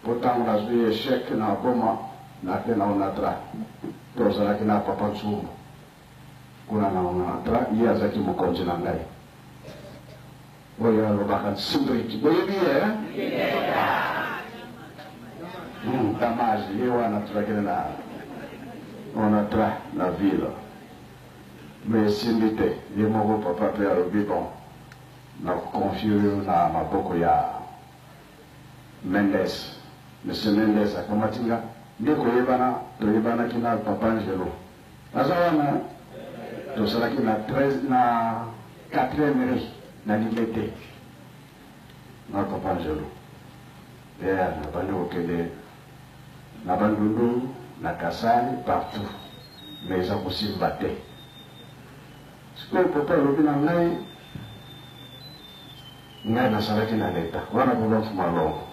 Mpo ntango nazwi echec na Goma, nake na Onatra. Tozalaki na Papa Nsumbu kuna na Onatra, ye azalaki mokonzi na ngai. Oyo alobaka Nsimbriki, boyebi ye? Damage, ye wana tozalaki na Onatra na ville. Mais esimbi te, ye moko papa mpe alobi bon, na confier yo na maboko ya Mendes, Monsieur Mendes akamati nga nde koyebana, toyebanaki na papa Angelo aza wana, tosalaki na 13 na 4e rue na Limete na papa Angelo, yeah, nabandi kokende na Bandundu na Kasai partout mais eza kosimba te. Sikoyo papa alobi na ngai Ngai nazalaki na leta wana papa Mfuma Longo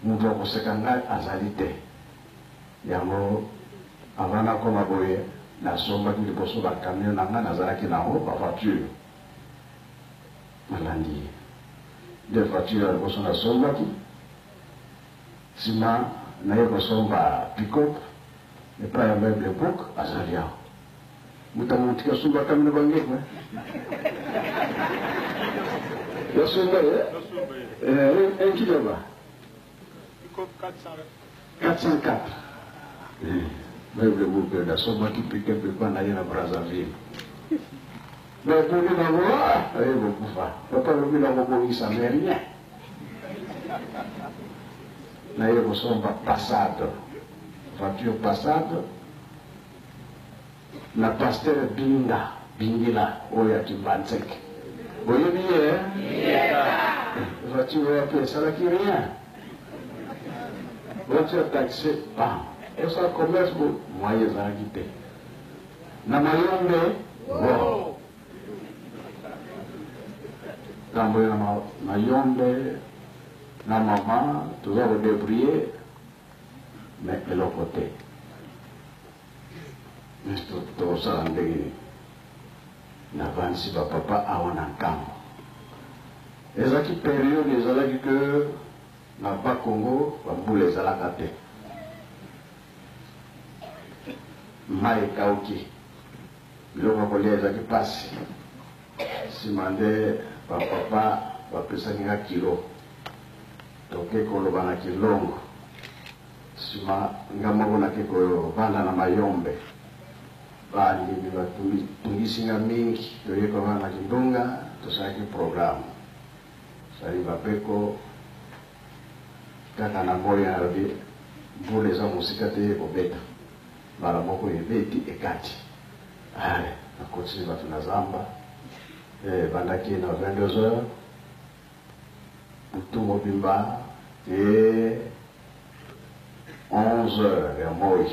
mutu akoseka ngai azali te yango avant nakoma boye nasombaki liboso ba camion na ngai nazalaki na yango ba voiture nalandi ye nde voiture ya liboso nasombaki sima naye kosomba pick-up epai ya meuble book azali awa. Moto amotika asumba kamino bangeko yasumba ye enkileba 404 bible bupe nasombaki pike mpe na ye na Brazzaville batuni bango aye kokufa papa alobi na kobongisa mais rien naye kosomba passade voiture passade Na pasteur Binga Bingila oyo ya Kimbanseke boyebi ye eh? Voiture wapi esalaki rien voiture taxi bam osala commerce bo moyen ezalaki te na mayombe wo ntango ya mayombe na mama toza kodebrouiller mais eloko te. Mais tokosala ndenge nini? Navandisi ba papa awa na nkambo. Ezalaki periode ezalaki que na Bas Congo ba mbula ezalaka te. Mayi ekauki, biloko ya kolia ezalaki pasi. Sima nde ba papa bapesaki nga kilo, toke koloba na Kilongo. Sima nga moko nake kovanda na Mayombe. Ba ndimi ba tungisi nga mingi, toye kovanda na Kindunga, tosalaki programme. Tosali ba beko, kaka na moyi nalobi mbula eza mosika te ekobeta. Mbala moko ebeti ekati. Allez, nakotisi bato na zamba, ebandaki na 22 heures. Butu mobimba tee 11 heures ya moyi,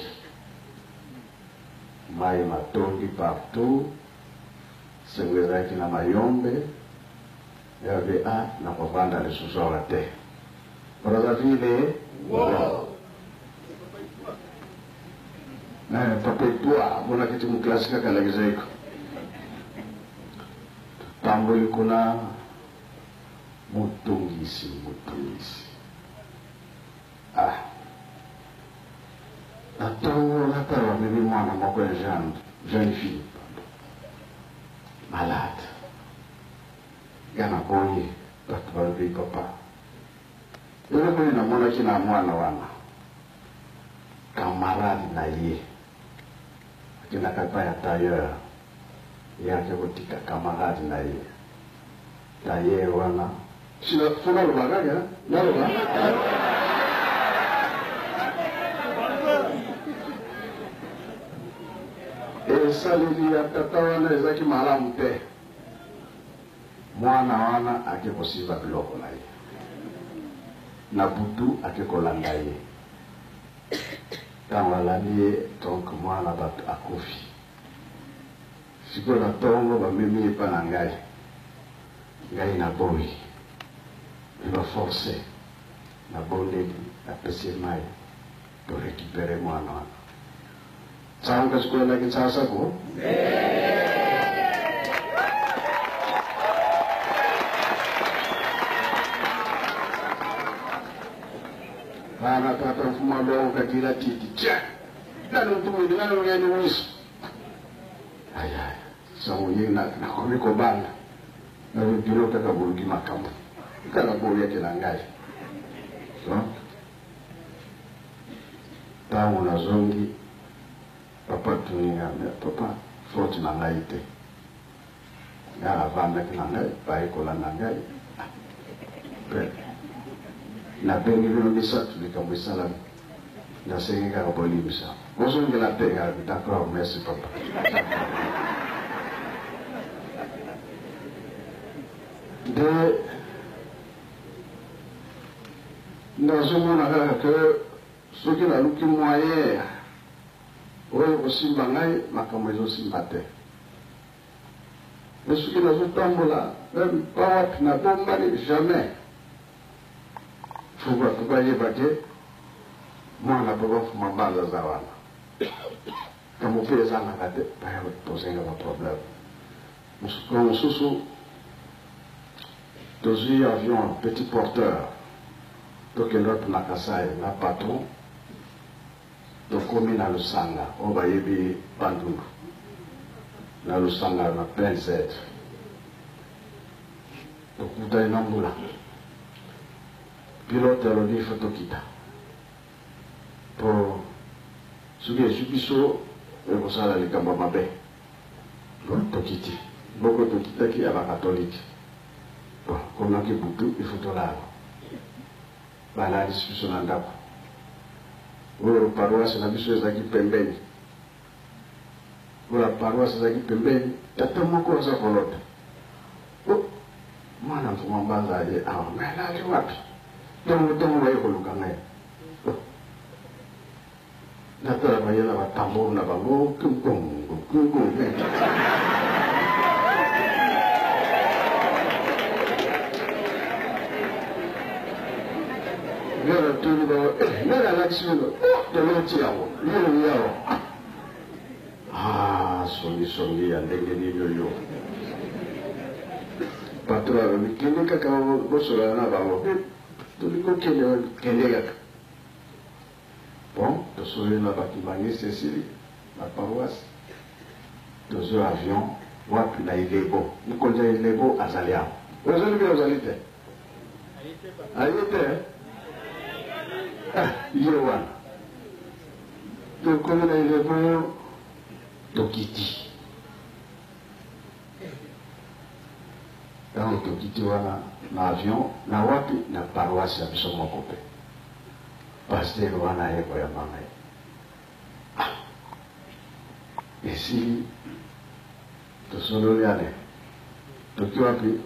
mayi matondi partout, sengo ezalaki na mayombe, Herve ah nakovanda lisusu awa te, Brazzaville wow. Eh, papa etwa amonaki ti moklasi kaka alakisa ye ko totamboli kuna Motungisi, motungisi. Ah. Na tongo nata bamemi mwana moko ya jeune, jeune fille, pardon. Malade. Nga naboyi, bato balobi papa. Eloko nini namonaki na mwana wana? Camarade na ye. Akendaka epai ya tailleur. Ye ake kotika camarade na ye. Tailleur wana. Faut naloba kaka? Naloba? Esaleli ya tata wana ezalaki malamu te. Mwana wana ake kosimba biloko na ye. Na butu ake kolanda ye. Tango alandi ye donc mwana batu akufi. Sikoyo na tongo ba memi ye epa na ngai, ngai na boyi mais ba force, na bondeli, na pesi ye mayi to recuperer mwana wana. Tsango kasi koya na Kinshasa ko? Bana tata mfumu alongo kadila titi tya nanu ntumwini nanu ngeni wiso aya sango ye nakomi kobanga nabi bino kaka boluki makambo kaka boyaki na ngai. Donc ntango nazongi, papa atuni nga, mais papa, faute na ngai te, ngai navandaki na ngai, baye kolanda ngai mpe nabengi bino misato, likambo esalami, nasengi kaka bolimbisa, bozongela te. Ngai, d'accord, merci papa. Nde nazomona kaka ke soki naluki moyen oyo kosimba ngai, makambo ezosimba te. Me soki nazotambola meme pa wapi, nabombani jamais, faut bato bayeba ke mwana papa Mfuma Mbanza aza wana. Kambo mpe ezangaka te, baya kozenga baproblème. Mosusu tozwi avion petit porteur, tokende wapi? Na Kasai na patron. Tokomi na Lusanga, oyo bayebi Bandundu, na Lusanga na plein Z, tokutani na mbula. Pilote alobi faut tokita mpo soki ezwi biso ekosala likambo ya mabe. Bon, tokiti boko, tokitaki ya bakatolike. Bon, komaki butu, il faut tolala. Balalisi biso na ndako oyo paroisse na biso ezalaki pembeni. Oyo paroisse ezalaki pembeni, tata moko aza kolota: o mwana Mfuma Mbanza aye awa, me alali wapi? Ntongo ntongo baye koluka ngai, natala baye na batambour na bango, kunkungu kunkungu. Nga natuni bango: nani alakisi bino? Toloti yango, yo yawa. Ah, songisongi ya ndenge nini oyo? Patron alobi: kende kaka, bosolola na bango. Tolingi okende, kende kaka. Bon, tosololi na bakimbanguiste, esili na paroisse, tozwi avion wapi? Na Ilebo. Mokonzi ya Ilebo azali awa, ozali mpe ozali te, aye te, ye wana. Tokomi na Ilebo, tokiti. Ntango tokiti wana na avion, na wapi? Na paroisse ya biso moko mpe pasteur wana aye koyamba ngai. Ah, esili, tosololi, ale toki wapi?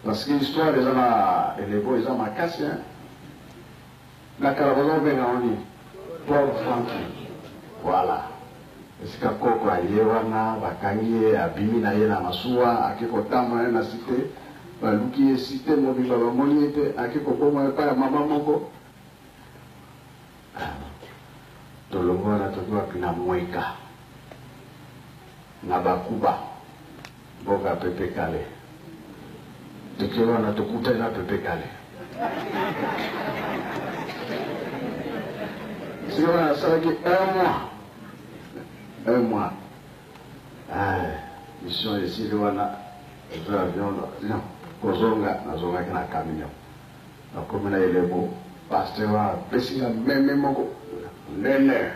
Parce que histoire eza na Elebo eza makasi, hein? Na kala bazobenga ngo nini? Port Franklin. Voilà esika koko aye wana, bakangi ye, abimi na ye na masuwa, ake kotambola ye na cité, baluki ye cité mobimba, bamoni ye te, ake koboma epai ya mama moko. Tolongo wana, toki wapi? Na Mweka, na Bakuba, mboka Pepe Kale. Toki wana, tokutani na Pepe Kale. Sika wana asalaki un mois, un mois. Mission esili wana, ezwa avion non, kozonga nazongaki na camion. Nakomi na Elebo, pasteur wana apesi nga meme moko nene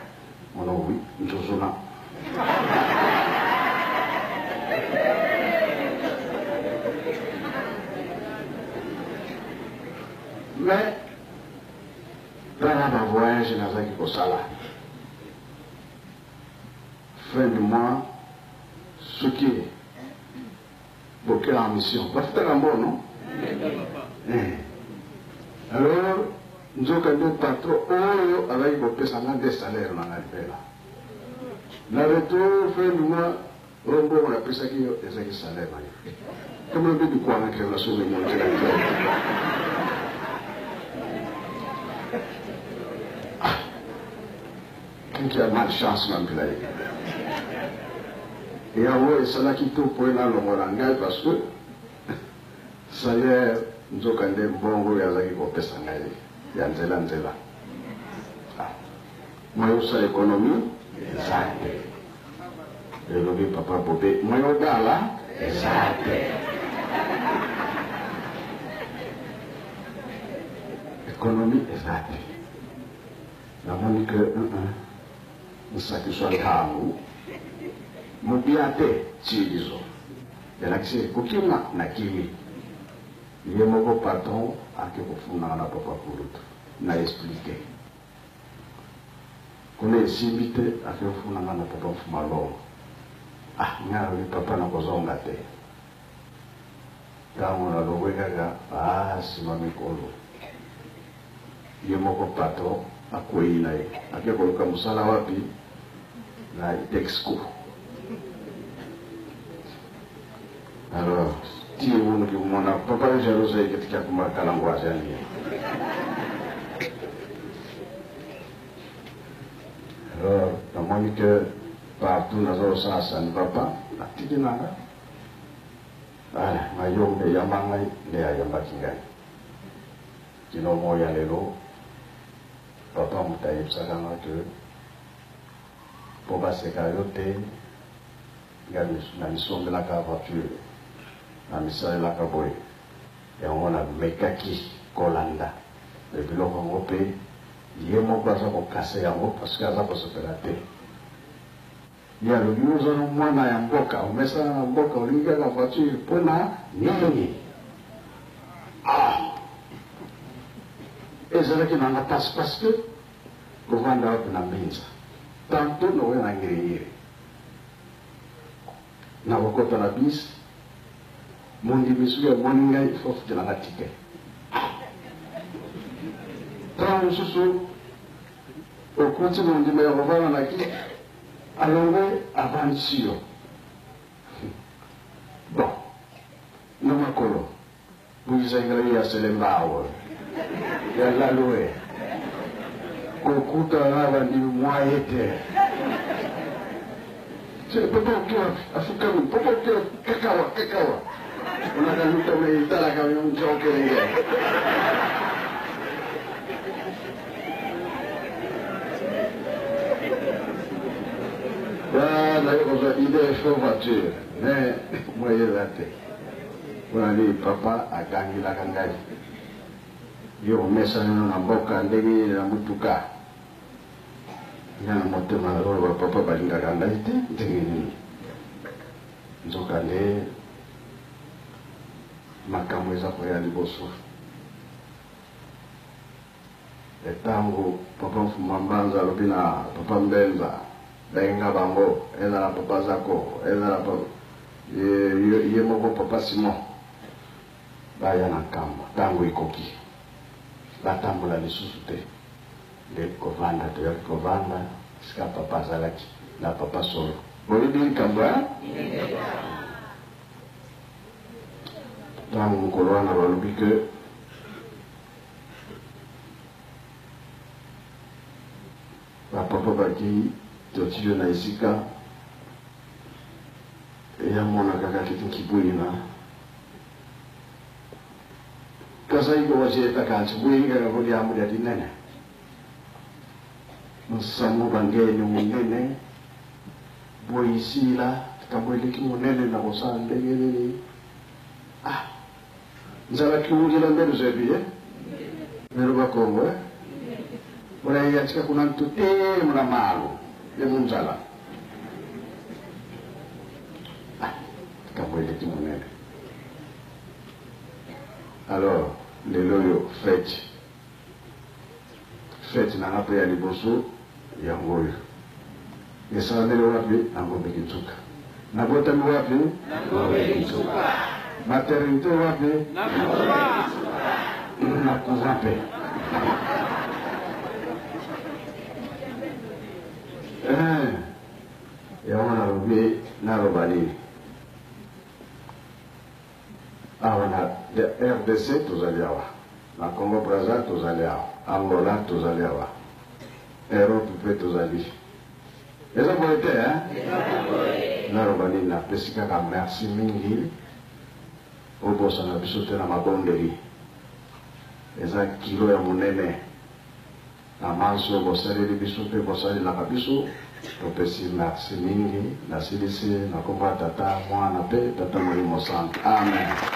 mono wi nzuzuna. Mais tala bavoyage nazalaki kosala, fin du mois soki bokela en mission, bafutaka mbono. Alors nzoka nde patron oyo azalaki kopesa nga nde salaire na nga libela. Na retour, fin du mois, oyo mbongo napesaki yo ezalaki salaire na yo. Kama mpe bikwanga kela soki monzela. Kinki ya malchance na mbila ye yango esalaki to po nalongola ngai, parce que salaire nzoka nde mbongo oyo azalaki kopesa ngai ya nzela nzela. Ah, moyen osala économie eza te. Elobi papa Bobe, moyen obala eza te. Économie eza te. Namoni que nsakiswa ntango mobia te tilizo elakisi kokima na kimi. Ye moko patron ake kofundanga na papa kulutu na explique kuna esimbi te ake kofunda nga na papa Mfuma Longo. Ah, nga nalobi papa nakozonga te. Ntango nalongwe kaka, ah, nsima mikolo ye moko patron akwei na ye ake koluka mosala wapi na Itexco. Alors ti unuki kumona papa jalouse eketiki akuma kalango azali. Alors namoni que partout naza kosala ça ne va pas, natiki nanga mayombe eyamba ngai nde ayambaki ngai kino moya lelo. Papa moto ayebisaka nga ke mpo baseka yo te, nga namisombelaka voiture, namisalelaka boye. Yango namekaki kolanda me biloko yango mpe ye moko aza kokase yango parce que aza kosepela te. Ye alobi oza na mwana ya mboka, omesana na mboka, olingi kaka voiture mpona nini? Ah, ezalaki nanga mpasi parce que kovanda wapi na Mbinza, tantôt nakoya na Ngiri-Ngiri, nakokota na bis, mondimi soki amoni ngai ifo afutelanga ticket. Ntango mosusu okuti mondimi ya kovanda na kiti, alongwe avandisi yo bon na makolo buyisangela ya selembawo ya lalue kokutana na bandimi mwaye te. Papa okiwa afukami, papa okiwa kakawa kakawa unakaluta meitalaka njokelenge. Naye kozwa idée fo voiture mais moyeza te mpona nini papa agangilaka ngai yo omesana na mboka ndenge nini na mutuka. Nga na motema nazoloba papa balingaka ngai te ndenge nini, nzoka nde makambo eza koya liboso. Ntango papa Mfuma Mbanza alobi na papa Mbenza, benga bango, ezala papa Zako, ezala ye moko papa Simon, baya na nkambo. Ntango ekoki batambola lisusu te, nde kovanda toyaki kovanda esika papa azalaki na papa Solo. Boyebi likambo ntango mokolo wana balobi ke bapapa bakei toti yo na esika eyamona kaka kiti nkibwina kasaiko waceeta kansi kaka kuliamu lya linene nsamu bangeni munene boyisila likambo eleki monene na kosala ndenge nini. Ah, nzala kiwungila mbelu zebi mbelu bakongo ulayatika kuna ntute muna malu ya munzala. Ah, likambo eleki monene. Alors lelo oyo fete fete nanga mpe ya liboso yango oyo esalameli wapi? Na Ngombe Kinsuka. Nabotami wapi? Na Ngombe Kinsuka. Maternité wapi? Na couvent. Na couvent mpe. Yango nalobi naloba nini awa na RDC tozali awa, na Congo Brazza tozali awa, Angola tozali awa, Europe mpe tozali. Eza boye te? Naloba nini? Napesi kaka merci mingi. Obosana biso te na mabondeli, eza kilo ya monene. Na manso bosaleli biso mpe bosalelaka biso, topesi merci mingi. Nasilisi na kombo ya Tata, Mwana mpe Tata Molimo Santu. Amen.